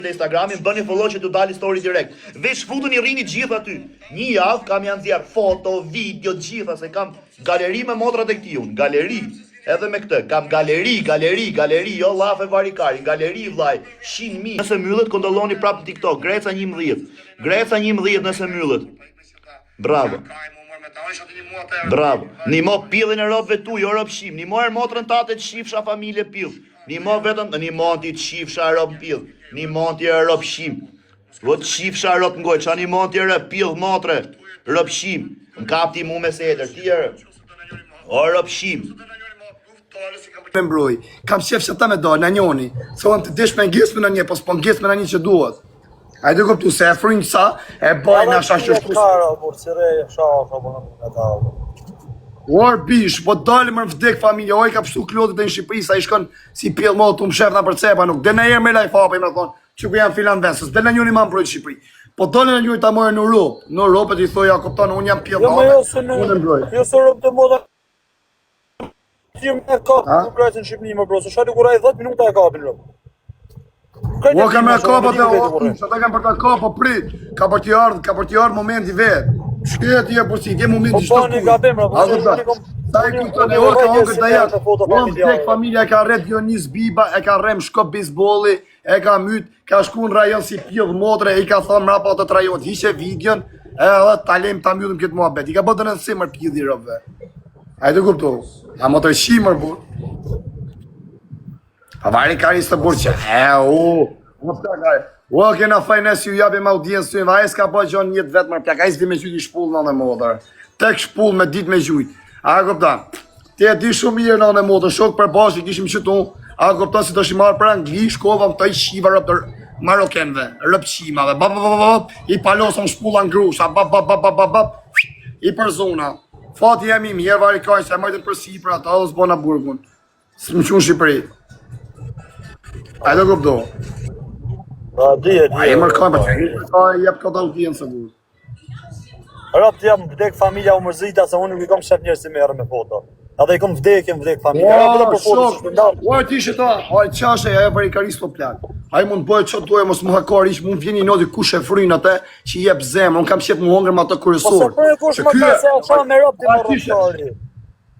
Instagramin, bëni follow që t'ju dali story direkt. Veç futuni rrini gjithë aty. Një javë kam janë nxjerr foto, video, gjitha se kam galeri me motrat e këtij unë, galeri. Edhe me këtë, kam galeri, galeri, galeri, jo llafe varikari, galeri vllai, 100.000. Nëse mbyllet kontrolloni prapë në TikTok, Greca 11. Greca 11 nëse mbyllet. Bravo. Bravo. Nimo pillin e robëve tu, jo rob shim. Nimo er motrën tate të shifsha familje pill. Nimo vetëm, nimo ti të shifsha rob pill. Nimo ti e rob shim. Po të shifsha rob ngoj, ça nimo ti e pill motre. Rob shim. Më kap ti mu me sedër, ti e O rob shim. Me mbroj. Kam qef që ta me dalë, në njoni. Se unë të dish me ngis me në një, po s'po ngis me në një që duhet. A i kuptu se e frynë sa, e bajnë asha që shku. Kara, burë, si re, sha, sha, po në me ta. Or bish, po dalim më vdek familja, oj ka pështu klotit në Shqipëri, sa i shkon si pjell më tu mshef na për cepa, nuk del në herë me live hapi, më thon, që ku janë filan vend, s'del në njëri më mbrojt Shqipëri. Po dolën në njëri ta morën në Europë, në Europë ti thoja, kupton, unë jam pjell Jo, më jo se në, unë e mbroj. jo se rob të moda Ti më kap Ha? kur krajtë në Shqipëri më bro, se shati kur ai 10 minuta e kapin rob. O kam e kap atë, o, ata kanë për ta kap, po prit, ka për t'i ardhur, ka për t'i ardhur momenti vet. Shkret ti e po si, ke momenti Po çdo bani gabim, bro, po A se kupton? unë kom- Sa e unë- kupton unë e o ka rrojtje hongër si dajak. me foto O vdek familjare. familja e ka rret Dionis Biba, e ka rrem shkop bejsbolli, e ka myt, ka shku në rajon si pjell motre, i ka thënë mrapa atë të rajonit, hiqe videon, edhe ta lejm ta mbyllim këtë muhabet. I ka bërë dënësim mër pjellë robëve. A e të kuptu? A më të shimër, burr. A vari karistë burr që, e, u, u, plak, ai. U, kena faj ne si ju japim audiencë ty, ai s'ka bë gjë në jetë vetë mër plak, ai s'di me gjujt i shpull në motër. Tek shpull me ditë me gjujt. A e kupton? Ti e di shumë mirë në motër, shok për bashkë kishim qëtu, a e kupton si do shi marrë për Angli, shkova më të i shiva rob të marokenëve, rob qimave, ba ba ba ba ba, i palosëm shpulla në grusha, ba ba ba ba ba ba, i përzona. Fati jam i mirë, vari kajnë, se e majtën për sipër ata, dhe s'bona burgun. S'më qunë Shqipëri. A e do kuptu? A di e di. A e mërë kajnë, për që ka e jep këtë audiencë, burr. Rob të jam vdek familja u mërzita se unë nuk i kam shef njerëz si merren me foto. Edhe i kam vdekjen vdek familja. Rob edhe O, për foto shok, si shpërndar. o, ti ishe ta, o, qashe, ajo për i karisto plak. Ai mund të bëjë çfarë doje, mos më hakar ish, mund vjen një noti kush e fryn atë që i jep zemër, unë kam qef mu hongër me atë Po se kryesor. për kush Që më ky ka se e qa me rob ti A më kishe- rrotari.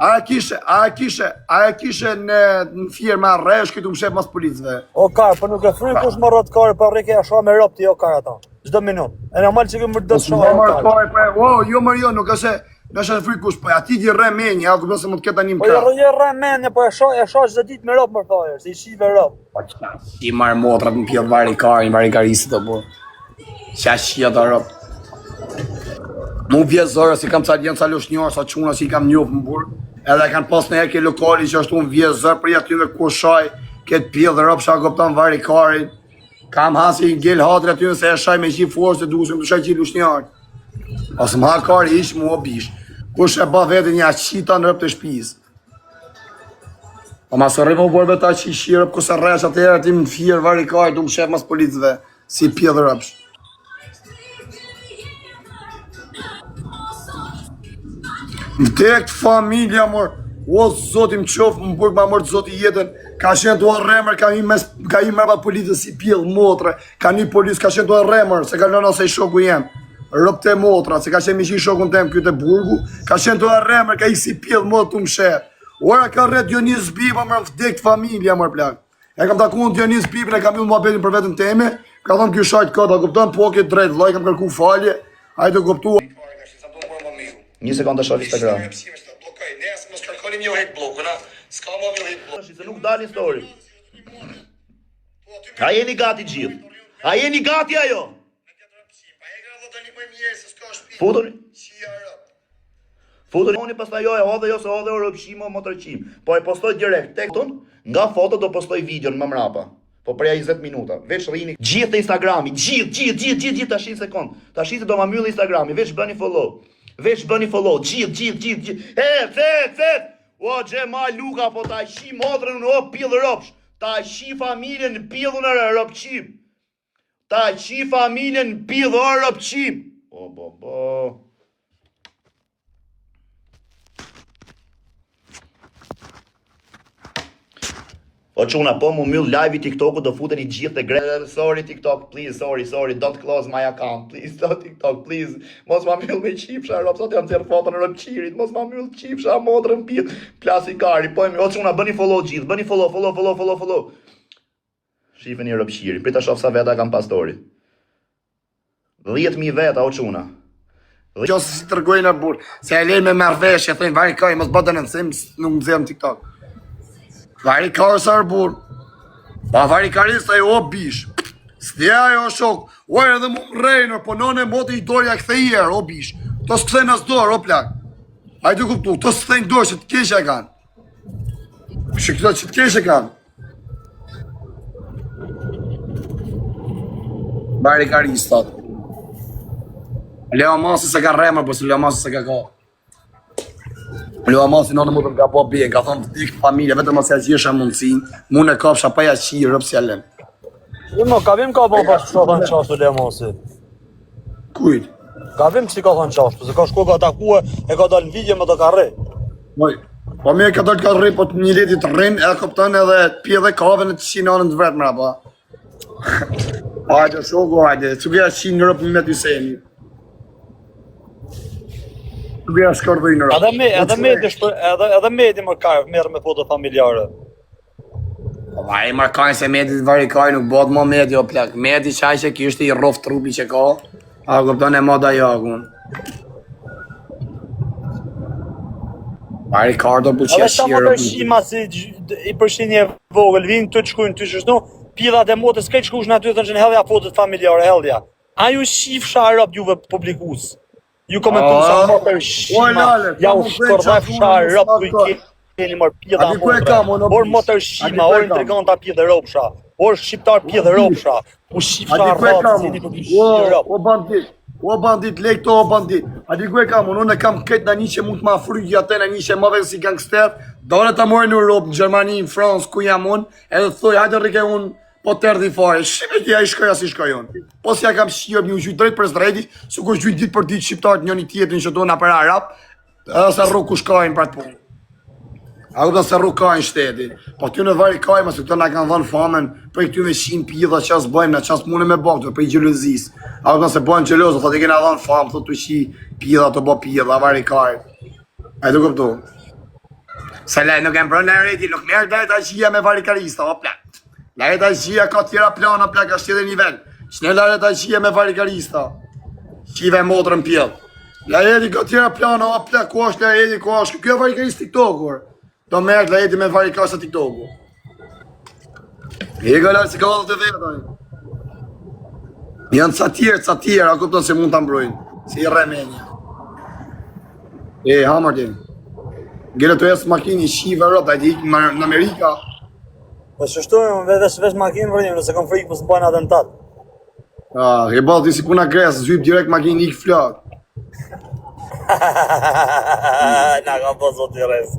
A e kishe, a e kishe, a e kishe në në fier me arresh këtu mshef mas policëve. O kar, po nuk e fry kush më rrot kare, po rrike e sha me rob ti o kar ata. Çdo minutë. E normal që kemi do të Mos më shoh. marr kare po, o, jo më jo, nuk është se nuk është se fry kush, po aty ti rre menja, a kupton se mund të ketë tani më Po jo krah. rrë rrë mendje, po e shoh e shoh çdo ditë me rob më thoje, se i shive rob. Po qa, si marr motrat në pjellë vari karin, vari karistët o burr. Qa shi ato rob. Mu vje zora si kam ca janë ca lushnjarë, sa çuna si i kam njoft në burg. Edhe e kanë pas në herë ke lokali që është unë vje zor për aty me kushaj, këtë pjellë rob sha kupton vari karin. Kam hasi i ngel hatri aty se e shaj me gjithë forcë të dushëm, të shaj gjithë lushnjarë. Ose më ha kari ish mu o bish. Kush e ba vetin ja qita në rob të shtëpisë. Po ma së rrimë u bërë ta që i shirëp, kuse rresh atëherë aty në fier vari kaj, du më shef mas policëve, si pjellë rëpsh. Vdekt familja mor, o zoti më qof, më burg ma mort zoti jetën, ka qenë tu arremër, ka hi mes, ka hi mrapa policës si pjellë motre, ka një polic, ka qenë tu arremër, se ka lënë ose i shoku jem. Rob te motra, se ka qenë miqi shokun tem ky te burgu, ka qenë tu arremër, ka i si pjellë motre tu mshef. Ora ka rret Dionis Biba më vdekt familja mor plak. E kam takuar unë Dionis Bibën, e kam mbyll muhabetin për veten teme, ka thënë ky shajt kot, a kupton po ke drejt vëllai, kam kërku falje, ai të kuptua. Një sekondë ta shoh Instagram. Se nuk dalin story. A jeni gati gjithë? A jeni gati ajo? Futuni. Futuni oni pastaj jo e hodhe jo se hodhe o robqim o motërqim. Po e postoj direkt tek ton, nga foto do postoj videon më mrapa. Po preja 20 minuta. Veç rrini gjithë te Instagrami, gjithë, gjithë, gjithë, gjithë, gjithë tash një sekond. Tash se do ma mbyll Instagrami, veç bëni follow. Veç bëni follow, gjithë, gjithë, gjithë, gjithë. E, ce, ce. O Xhemal Luka po ta qi motrën unë o pill ropsh. Ta qi familjen në pillun e ropqim. Ta qi familjen në pill o ropqim. O bo bo. O çuna, po mu myll live i TikTokut do futeni gjithë te gre. Sorry TikTok, please, sorry, sorry, don't close my account, please, don't TikTok, please. Mos ma myll me qifsha, rob, sot jam nxjerr foton e robqirit, mos ma myll qifsha, motrën pit. Plasi kari, po e my, o çuna, bëni follow gjithë, bëni follow, follow, follow, follow, follow. Shifeni robqirin, prit ta shoh sa veta kam pastori. 10.000 veta, o çuna. Kjo se si tregojnë në burr, se e lejnë me marrëveshje, thonë vari kaj, mos bë denoncim, nuk nxjerr në TikTok. Vari ka sa burr. Pa vari karista jo o bish. S'dje ajo shok, o edhe mu më rrejnë, po none moti i dorë ja kthej herë, o bish. Të s'kthejnë as dorë, o plak. A i të kuptu, të s'kthejnë dorë që të keqe kanë. Që këto që të keqe kanë. Bari karistat. Leo Masi se ka rremër, po se Leo Masi se ka ka. Leo Masi nënë më të më ka po bje, ka thonë vdik familja, vetëm mos ja gjesha mundësin, mund e kapsha pa ja qirë, rëpë si ja lem. Jo, mo, gabim ka bo pas që ka thonë qashtu Leo Masi. Kujt? Gabim që ka thonë qashtu, se ka shku ka takue e ka dalë në video me të ka rri. Moj, po mirë ka dalë ka rri, po të një leti të rrin, e kupton edhe të pi edhe kafe në të qinë anën të vetë mrapa. Hajde, shoku, hajde, që kja qinë në rëpë me të seni. Që kja shkërdhi në rëpë. Edhe me, edhe me, edhe, edhe me, edhe më ka merr me foto familjare. Po vari markajnë se Medi të vari kaj nuk bëhet më Medi o plak. Medi qaj që kishte i rrof trupi që ka. A kupton e moda jakun. Vari Ricardo po Edhe sa më përshima si i përshin një vogël, vinë të shkujnë të shëshnu, pidhat e motës krejt shkush në aty thonë që hedhja fotot familjare, hedhja. A ju shifsha rob juve publikus. Ju komentu sa Ah. më për O, shima, lale, ja kam u u bëjnë shkërdhefsha qatë unë, rob mos ku i ma keni mor pidha A di ku e kam, unë, o Or bish? motër A di shima, ku e or kam? intriganta pidhe ropsha, or shqiptar pidhe ropsha, u A shifsha di ku e rob, kam si unë? po O, rob. o bandit, o bandit, lej këto o bandit. A di ku e kam unë? Unë e kam këtë në një që mund të ma fryj atë në një që më vjen si gangster, dole ta morë në Europë, në Gjermani, në Francë, ku jam unë, edhe thoj, hajde rrike unë, po të erdhi fare. Shime ti ai shkoj as i shkoj unë. Po si ja kam shqirë, mi u gjujt drejt për drejti, sikur gjujt ditë për ditë shqiptarët njëri tjetrin që do na për arab, edhe se rrugë ku shkojnë për atë punë. A kupton se rrugë ka në shteti. Po ty në vari kaj, mos këto na kanë dhënë famën prej këty me qim pidha që as bëjmë, na ças mundem me bë këto prej xhelozisë. A kupton se bëjnë xheloz, thotë i kena dhënë famë, thotë tu qi pidha të bë pidha, vari kaj. A do kuptu? Se le, nuk e mbron Lareti, nuk merr Laret Agjia me varikarista, o plak. Laret Agjia ka tjera plana, plak, është tjetër nivel. Ç'ne Laret Agjia me varikarista? Qive motrën pjell. Lareti ka tjera plana, o plak, ku është Lareti, ku është? Kjo varikarist TikTokur. Do merret Lareti me varikarista TikToku. E ka lart si ka të veta. ai. Janë ca tjerë, ca tjerë, a kupton se mund ta mbrojnë. Si i rremenja. E, ha Martin. Gjele të jesë makinë i shive rot, a di në, në Amerika. Po çështu, unë veç veç makinë vërnim, nëse kam frikë mos bëjnë atentat. Ah, e bëllë ti si puna gres, zyp direkt makinë ik flak. Na ka po zoti res.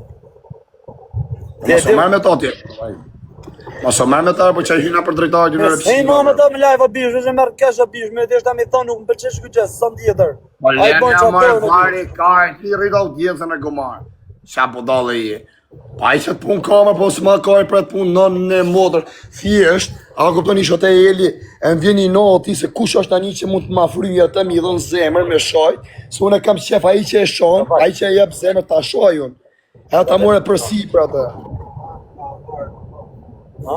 Mos o marr me to ti. Mos o marr me ta, po çaj hyna për drejtorit në Se i ma me ta me live o bish, veç e merr cash o bish, me deshta mi thonë nuk më pëlqen ky gjest, s'son tjetër. Po Ai lënë bën ja çfarë marr do, nuk- vari kar, ti rrit audiencën e gomar. Qa budalle je. Pa ai që të punë ka më, po s'ma ka i pret punë nën në motër. Thjesht, a kupton isha te Eli, e më vjen i noti se kush është tani që mund të ma fryjë atë mi dhon zemër me shaj, se unë e kam qef ai që e shon, ai që e jep zemër ta shaj unë. Edhe ta morë përsipër atë. Ha?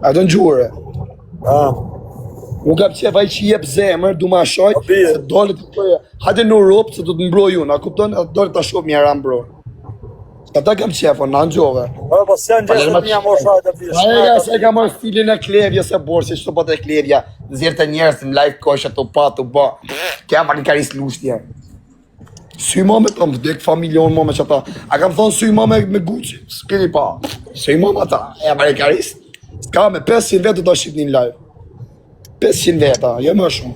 A do në Ah. Unë kam qef ai që jep zemër, du ma shaj, Po, bie. se dole të thoja, hajde në Europë se do të mbroj unë, a kupton? Edhe dole ta shoh mjera mbro. Ata kam qef, unë, na ngjove. Po po s'janë Palermo gjestet mia mosha të bish. A e ka se ka marrë stilin e klevjes e borë, se çto po të klevja, nxjerr të njerëz në live kosha të pa të bë. Kja marrë lushtje. Sy ma me të më vdek familjon ma me që ata. A kam thonë sy ma me, me Gucci, s'keni pa. Sy ma me ata, e amerikanist. S'ka me 500 vetë do ta shqipnin live. 500 veta, jo më shumë.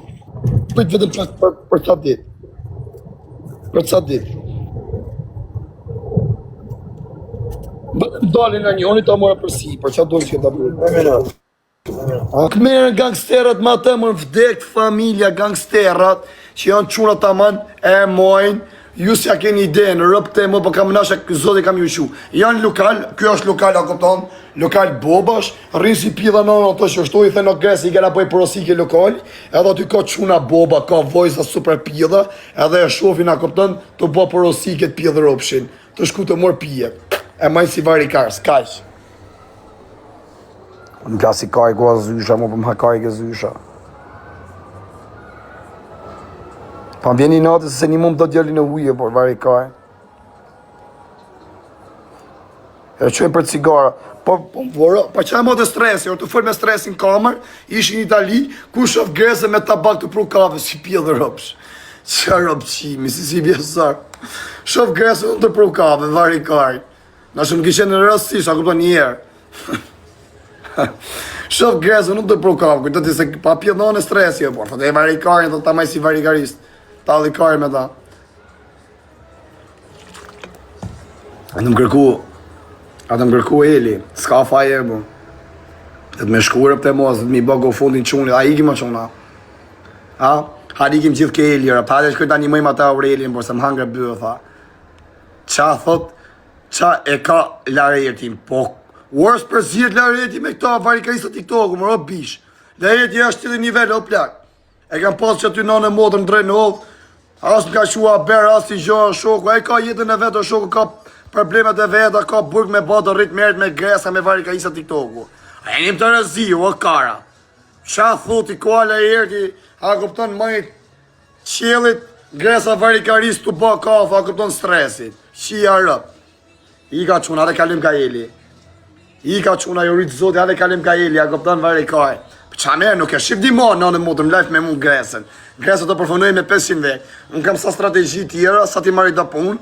Prit vetëm për, për, për ca ditë. Për ca ditë. Vetëm dalin në njëri ta morë për si, për çfarë duhet që ta bëj. A të merren gangsterët me atë më vdek familja gangsterët që janë çuna taman e mojnë. Ju s'ja keni idenë, rob te mo po kam nasha zoti kam ju qu. Janë lokal, ky është lokal, a kupton? Lokal bobash, rrin si pidha në ato që shtu i thënë Gres i kena bëj porosi ke lokal, edhe aty ka çuna boba, ka vojza super pidha, edhe e shofin a kupton, të bë porosi këtë pidhë ropshin, të shku të mor pije. E maj si varikars, kaq. Më plasi kaj ku zysha, mu po më ha kaj ke zysha. Pa më vjen inati se një mund do djalin e uje, por vari kaj. E qojnë për cigara. Po, po, po, po që e motë stresi, or të fol me stresin kamer, ishin në Itali, ku shof grese me tabak të pru kafe, si pjedhë ropsh. Qa rop qimi, si si vjesar. Shof grese unë të pru kafe, vari kaj. Na shumë kishe në rastësisht, a kupton një herë. Shof grese nuk të pru kafe, kujto ti se pa pjedhë në stresi, jo, por, thotë e vari karin, thotë ta maj si varikarist. Talli kari me ta. A të më kërku, a të më kërku Eli, s'ka faj e bu. Dhe të me shku rëp të mos, dhe të mi bë fundin çunit, a ikim o çuna? A? Hajde ikim gjithë ke Eli, rëp, hajde shkoj ta ndihmojmë ata Aurelin, por se më hangre byë, tha. Qa thot, qa e ka Laertin, po, Worst përzihet Laerti me këta varikarista TikToku, më ro bish. Laerti është tjetër nivel, o plak. E kam pas që aty nënë e motër në Drenovë, as më ka qua ber, as i gjo, shoku, ai ka jetën e vet, o shoku ka problemet e veta, ka burg me bë, do rrit merret me gresa, me varikarista TikToku. A jeni të rëzi, o kara. Qa thoti ku Laerti, a kupton më qiellit, gresa varikarist të bë kafe, a kupton stresit. Qia rëp. Ika çuna, hajde kalim ka Eli. Ika çuna, ju rrit zoti, hajde kalim ka Eli, a kupton vari kaj. Po qa merë, nuk e shif di mo, nënë motër, më live me mu gresën. Gresën të përfunoj me 500 ve. Unë kam sa strategji tjera, sa ti marri do punë.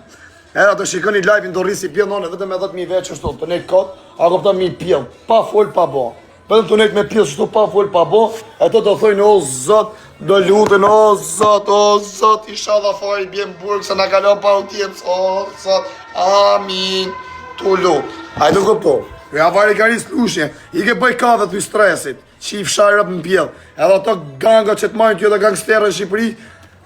Edhe të shikoni live-in do rrisi pjellë nënë, vetëm me 10.000 ve që shtu, të nejtë kot, a kupton mi pjellë, pa fol, pa bo. Vetëm të nejtë me pjellë qështu pa fol, pa bo, e të do thojnë, o zot, do lutën, o zot, o zot, ishalla fari bje në burg, se na kalon pa audiencë, o zot, amin, tu lut. A i të kupto, ja vari karis lushnje, i ke bëj kafe të stresit, që i fsharëp në pjellë, edhe ato ganga që të marrin ty edhe gangsterë në Shqipëri,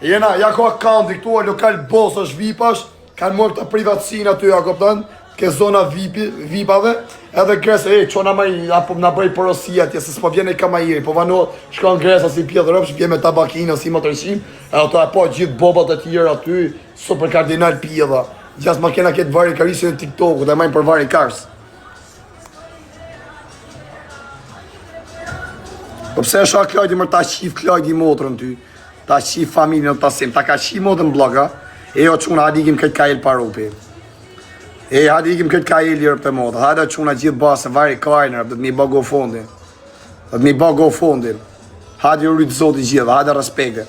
jena, ja ka akaunti këtu, lokal boss është vipash, kanë marrë këta privatësinë aty, a kupton? Ke zona VIP-i, VIP-ave, edhe Gresa, e, çona më apo na bëj porosi atje se s'po vjen e kamajiri, po vano, shkon Gresa si pjellë rrofsh, vjen me tabakinë si motorqim, e ato e po gjithë bobat e tjerë aty, super kardinal pjella. Gjas ma kena këtë vari karisin e TikTokut, e majnë për vari kars. Po pse e sha Klajdi mër ta qif Klajdi motrën ty Ta qif familjen ta sim Ta ka qif motrën bloka E jo çuna hajde ikim këtë ka El Parupi E hajde ikim këtë ka El rëp të motrën Hajde çuna gjithë basë vari kajnë rëp Do të mi bë go fundin Do të mi bë go fundin Hajde ju rrit zoti gjithë Hajde respekte.